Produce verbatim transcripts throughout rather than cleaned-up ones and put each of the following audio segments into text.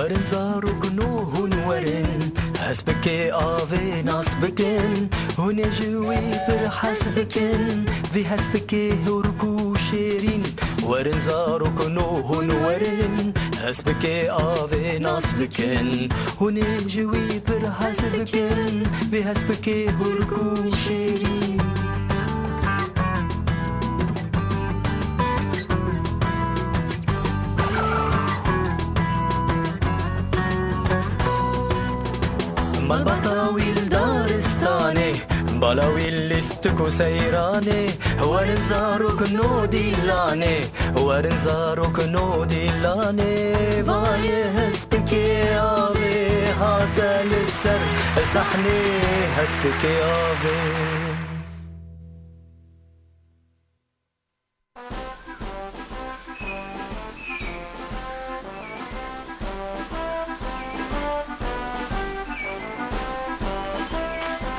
Werin zarokno hûn werin, hespikê avê nas bikin, hûn ê ji wî pir hez bikin, vî hespikê hûrk û şêrîn. Werin zarokno hûn werin, hespikê avê nas bikin, hûn ê ji wî pir hez bikin, vî hespikê hûrk û şêrîn. Malbata wî li daristanê, bala wî lîstik û seyranê, werin zarok no dîlanê, werin zarok no dîlanê, vayê hespikê avê hate li ser sahnê, hespikê avê.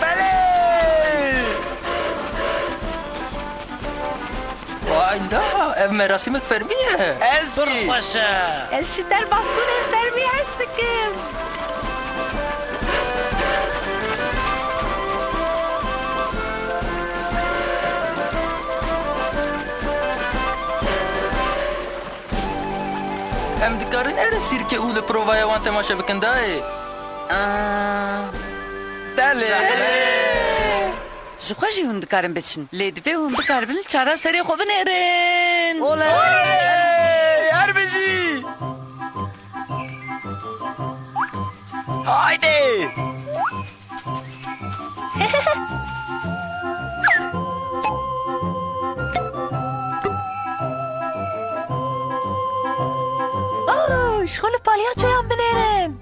Belê! Wayda, ev merasîmek fermî ye. Ez Pir jî. Xweş e. Ez ji derbasbûnên fermî hez dikim. Em dikarin herin sîrkê û li provaya wan temaşe bikin dayê? Aa. Delê. Ji xwe jî hûn dikarin biçin. Lê divê hûn bikaribin li çara serê xwe binêrin. Oley! Her bijî! Haydi! Oh, ji xwe li palyaçoyan binêrin.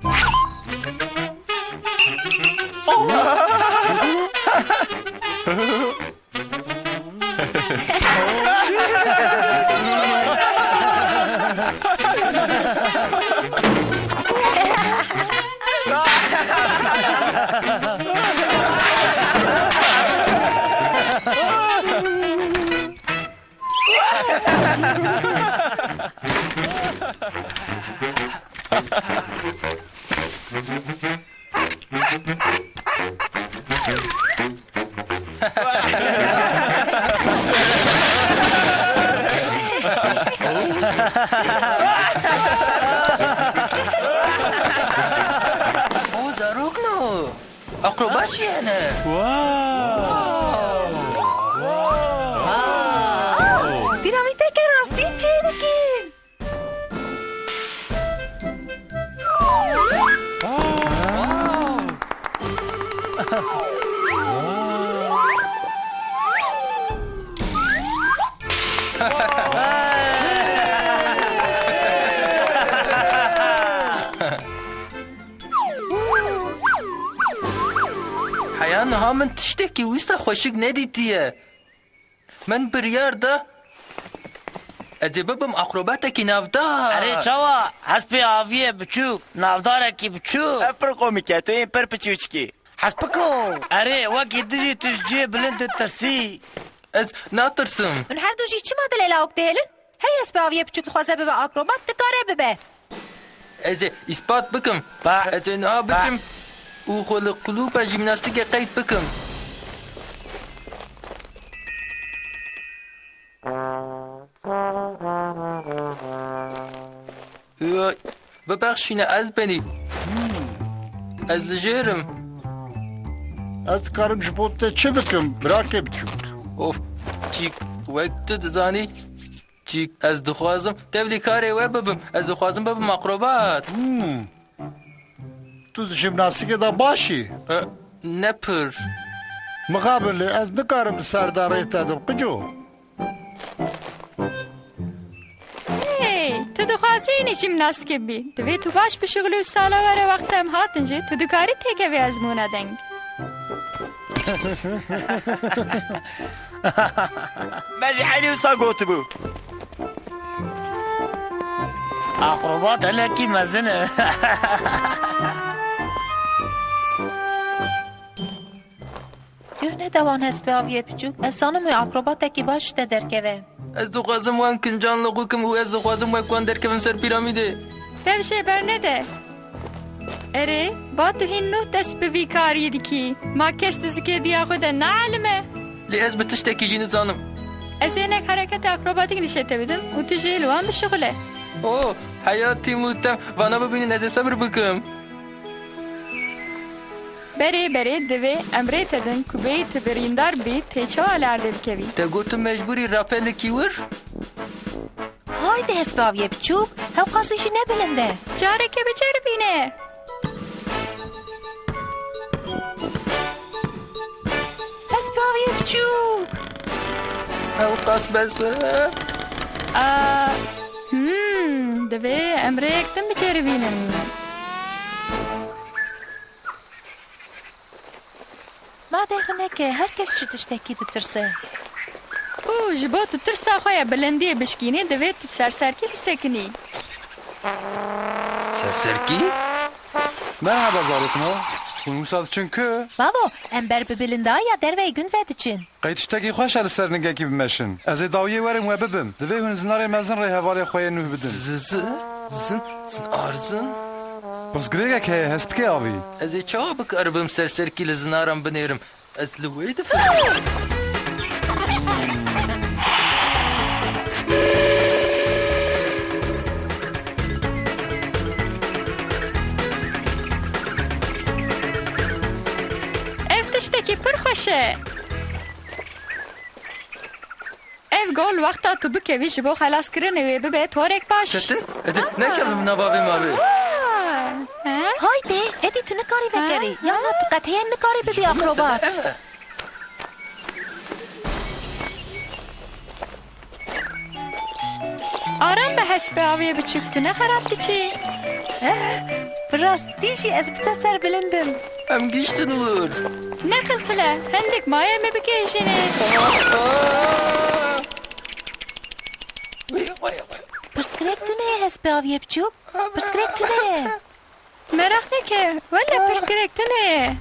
O zarokno. Akrobat jî hene. Wow! Wow! Piramîdeke rastîn çêdikin. Heya niha min tiştekî wisa xweşik nedîtiye. Min biryar da ez ê bibim akrobatekî navdar. Erê çawa? Hespê aviyê biçûk, navdarekî biçûk. Ev pir komîk e, tu yê pir piçûçikî. Hespiko! Erê, wekî dijî tu ji cihê bilind ditirsî. Ez natirsim. Hûn her du jî çima dilê lawik dihêlin? Hey hespê aviyê biçûk dixwaze bibe akrobat, dikare bibe. Ez ê îspat bikim. Ba. Ez ê niha Ba. biçim û xwe li klûba jîmnastîkê qeyd bikim. Oy, bibexşîne, ez benî. Ez li jêr im. Ez dikarim ji bo te çi bikim, birakê biçûk? Of, çîk, wek tu dizanî. Çîk, ez dixwazim tevlî karê we bibim. Ez dixwazim bibim akrobat. Hmm. Tu di jimnastîkê de baş î? E, ne pir. Mixabin lê ez nikarim li ser de rê te dim, qico. Hey, tu dixwazî hînî jimnastîkê bî. Divê tu baş bişuxulî û sala were wexta em hatin jî, tu dikarî têkevî ezmûna deng. Me jî eynî wisa gotibû. Akrobat hinekî mezin e. Guh nede wan hespê aviyê piçûk. Ez zanim wê akrobatekî baş ji te derkeve. Ez dixwazim wan kincan li xwe kim û ez dixwazim wek wan derkevim ser pîramîdê. Te bi şê bernede. Erê, ba tu hîn nû dest bi vî karî dikî. Ma kes di zikê diya xwe de naelime? Lê ez bi tiştekî jî nizanim. Ez ê hinek hereketa akrobatîk nîşe te bidim û tu jî li wan bişuxile. Oh, heya Tîm û Tem, vana bibînin ez ê sebir bikim. Berê berê divê em rê te din ku bêyî tu birîndar bî, tê çawa li erdê bikevî? Te got tu mecbûrî rapelekî wir? Haydi hespê aviyê biçûk, hewqasî jî ne bilind e. Careke biceribîne. Hespê aviyê biçûk. Hewqas bes e. Aa, hmm, divê em rêyek din biceribînin. Ma dêr neke, her kes ji tiştekî ditirse. Û ji bo tu tirsa xwe ya bilindiyê bişkînî, divê tu serserkî bisekinî. Serserkî? Merhaba zarokno. Hûn wisa diçin ku? Bavo, em ber bi bilindayiya derveyî gund ve diçin. Qey tiştekî xweş e li ser ningekî bimeşin. Ez ê dawiyê werim we bibim. Divê hûn zinarê mezin rê hevalê xwe yê nû bidin. Z-, z-, zin, zin arzin. Pirsgirêkek heye, hespikê avî. Ez ê çawa bikaribim serserkî li zinaran binêrim? Ez li wê difikirim. Ev tiştekî pir xweş e. Ev gol wexta tu bikevî ji bo xelaskirinê wê bibe torek baş. Çetin? Ede nekevim nava vê malê. Aa, he? Haydi, êdî tu nikarî vegerî. Ha? Yana tu qet heye nikarî bibî akrobat. Ev e. Aram be hespê avê biçûk, tu ne xerab diçî. Bi rastî jî ez bi te serbilind im. Em gihîştin wir. Ne qilqile, hindik mayê me bigihîjînê. Pirsgirêk tune ye hespê aviyê biçûk. Pirsgirêk tune ye. Meraq neke, wele pirsgirêk tune ye.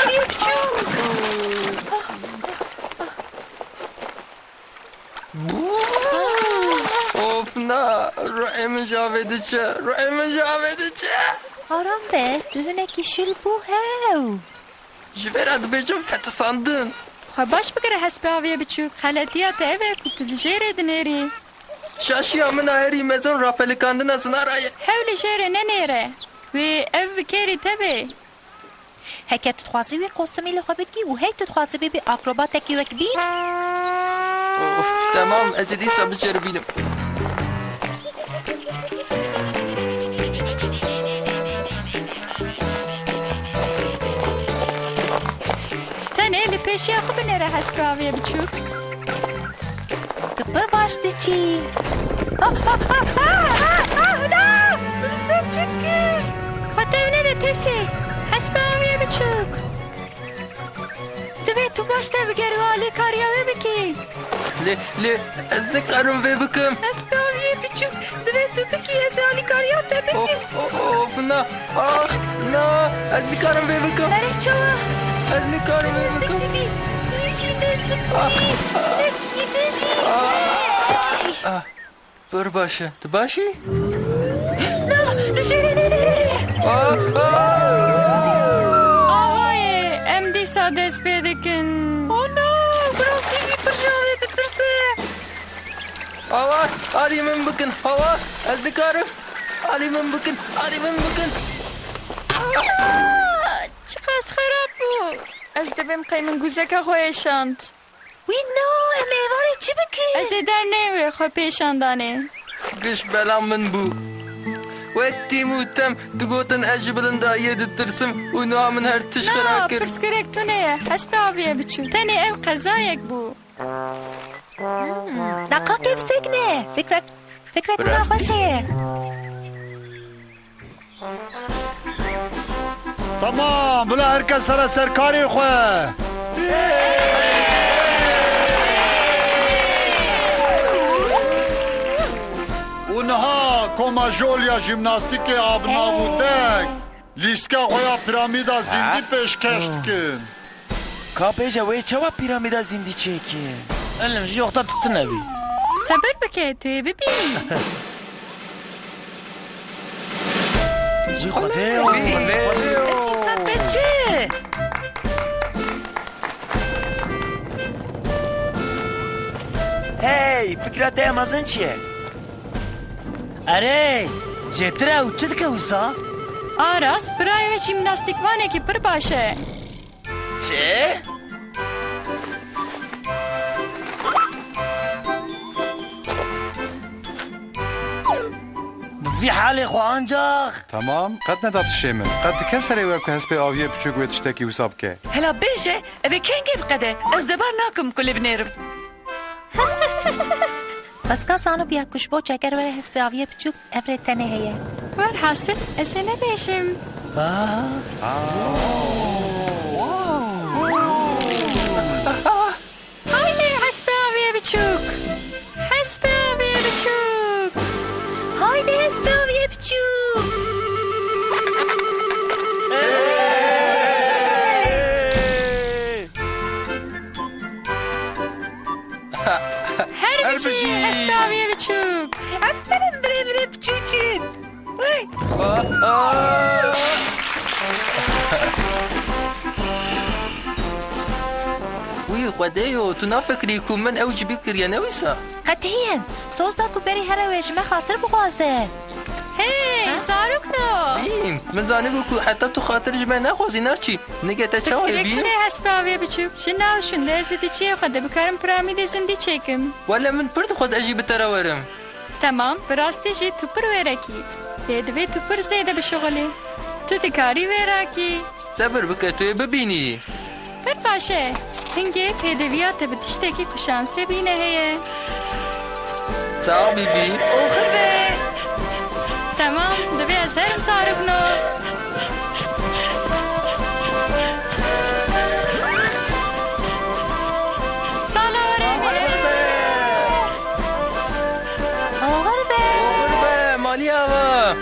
Aviyê biçûk. Of na, ruhê min ji avê diçe, ruhê min ji avê diçe. Aram be, tu hinekî şil bû hew. Ji vê re dibêjim fetisandin. Xwe baş bigire hespê avê biçûk, xeletiya te ev e ku tu di jêrê dinêrî. Şaşiya min a herî mezin rapelikandina zinara ye. Hew li jêrê nenêre. Wê ev bi kêrî te bê. Heke tu dixwazî wî kostûmî li xwe bikî û hey tu dixwazî bibî akrobatekî wek bî? Of, temam, ez ê dîsa biceribînim. Tenê li pêşiya xwe binêre hespê avê biçûk. Tu pir baş diçî. Ah, ah, ah, ah, ah, ah, na! Min ser çi kir? Xwe tev nede Tesî. Hespê avê biçûk. Divê tu baş te bigere û alîkariya wê bikî. Lê, lê, ez nikarim vê bikim. Hespê avê biçûk. Divê tu bikî, ez ê alîkariya te bikim. Of, of, of, na. Ah, na, ez nikarim vê bikim. Erê çawa? Ez nikarim vê bikim. Nêzik dibî. Nêzik dibî. Ah, ah. Nêzik dibî. Ah, ah. Pir baş e. Tu baş î? Na, li jêrê nênêrê. Ah, ah. Avayê, em dîsa dest pê dikin. Oh no, bi rastî jî pir ji avê ditirse. Awa, alî min bikin, awa, ez nikarim. Alî min bikin, alî min bikin. Aa, çiqas xerab bû. Ez dibêm qey min gûzeka xwe êşand. Wî na, em ê êvarê çi bikin? Ez ê derneyê wê xwe pêşandanê. Giş bela min bû. Wek tîm û tem digotin ez ji bilindayiyê ditirsim û niha min her tişt xira kir. Na, pirsgirêk tune ye. Hespê aviyê biçûk. Tenê ev qezayek bû. Hmm, deqaqê bisekine. Fikrek, fikrek wina xweş heye. Tamam, bila her kes here ser karê xwe. Û niha koma jol ya jîmnastîkê abnav û deng lîstika xwe ya piramîda zîndî pêşkeş dikin. Ka bêje wê çawa pîramîda zîndî çêkir? Ilim ji yoxta tu tune bî. Sebir bike, tu yê bibînî. Ji Xwedê yo. Ev jî sed be çi? Hey, fikra te ya mezin çi ye? Erê, jêtir e û çi dike wisa? Aras, birayê wê jîmnastîkvanekî pir baş e. Çi? Bi vî halê xwe ancax. Temam, qet neda tişê min. Qet dike serê we ku hespê aviyê piçûk wê tiştekî wisa bike? Hela bêje, ev ê kengê biqede? Ez debar nakim ku lê binêrim. Xwezka zanibiya ku ji bo çeker were hespê aviyê piçûk, ev rê tenê heye. Werhasil, ez ê nebêjim. Ah. Haydê hespê aviyê biçûk! Hespê aviyê biçûk! Haydê hespê aviyê biçûk! Her Her bijî bijî! Hespê aviyê biçûk! Aferin birê birê biçûçin! Hey! Wî Xwedê yo, tu nafikirî ku min ew ji bîr kiriye, ne wisa? Qetîyen! Soz da ku berî here wê ji me xatir bixwaze. Hey, Ha? Zarokno! Bîm, min zanibû ku heta tu xatir ji me naxwazî, naçî. Nige te çawa Pirsgirêk bîm? Hene hespa wê biçûk. Ji nav şûnde ez ê di çiyê xwe de bikarim piramîdê zindî çêkim. Wele min pir dixwest ez jî bi te re werim. Temam, bi rastî jî tu pir wêrekî. Lê divê tu pir zêde bişuxulî. Tu dikarî wê rakî. Sebir bike, tu yê bibînî. Pir baş e. Hingê pêdiviya te bi tiştekî ku şansê bîne heye. Sax bibî. Oxir be. Temam, divê ez herim zarokno. Sala orê be. Oxir be. Oxir be, malî ava.